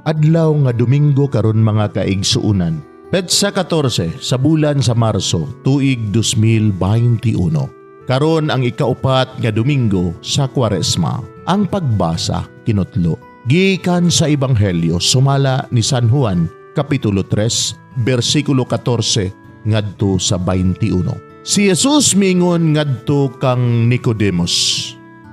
Adlaw nga Domingo karon, mga kaigsuonan. Petsa 14 sa bulan sa Marso, tuig 2021. Karon ang ikaupat nga Domingo sa Kwaresma. Ang pagbasa kinutlo gikan sa Ebanghelyo sumala ni San Juan, Kapitulo 3, bersikulo 14 ngadto sa 21. Si Jesus mingon ngadto kang Nicodemus,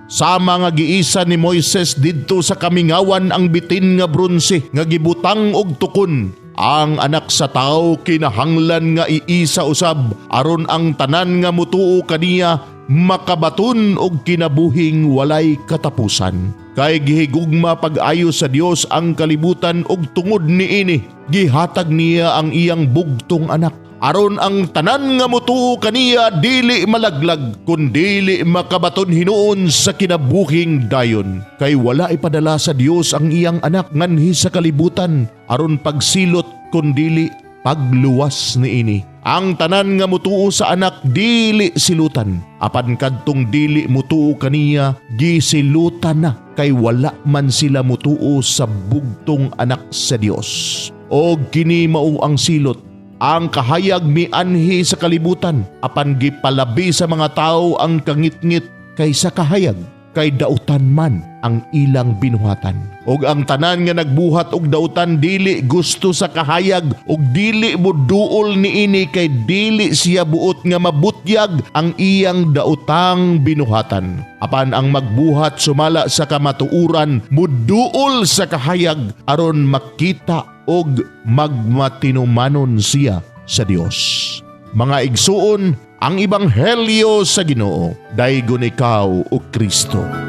"Sama nga giisa ni Moises didto sa kamingawan ang bitin nga bronse nga gibutang og tukon, ang Anak sa Tawo kinahanglan nga iisa usab aron ang tanan nga mutuo kaniya makabaton og kinabuhing walay katapusan. Kay gihigugma pag-ayo sa Dios ang kalibutan og tungod niini gihatag niya ang iyang bugtong Anak aron ang tanan nga mutuo kaniya dili malaglag kundili makabaton hinuon sa kinabuhing dayon. Kay wala ipadala sa Dios ang iyang Anak nganhi sa kalibutan aron pagsilot kundili pagluwas niini. Ang tanan nga mutuo sa Anak dili silutan, apan kadtong dili mutuo kaniya gisilutan na kay wala man sila mutuo sa bugtong Anak sa Dios. Og kini mao ang silot: ang kahayag mianhi sa kalibutan, apan gipalabi sa mga tao ang kangitngit kaysa kahayag, kay dautan man ang ilang binuhatan. Og ang tanan nga nagbuhat og dautan dili gusto sa kahayag og dili moduol niini kay dili siya buot nga mabutyag ang iyang daotang binuhatan. Apan ang magbuhat sumala sa kamatuoran muduol sa kahayag aron makita og magmatinumanon siya sa Dios." Mga igsuon, ang Ebanghelyo sa Ginoo. Daygon ikaw, o Kristo.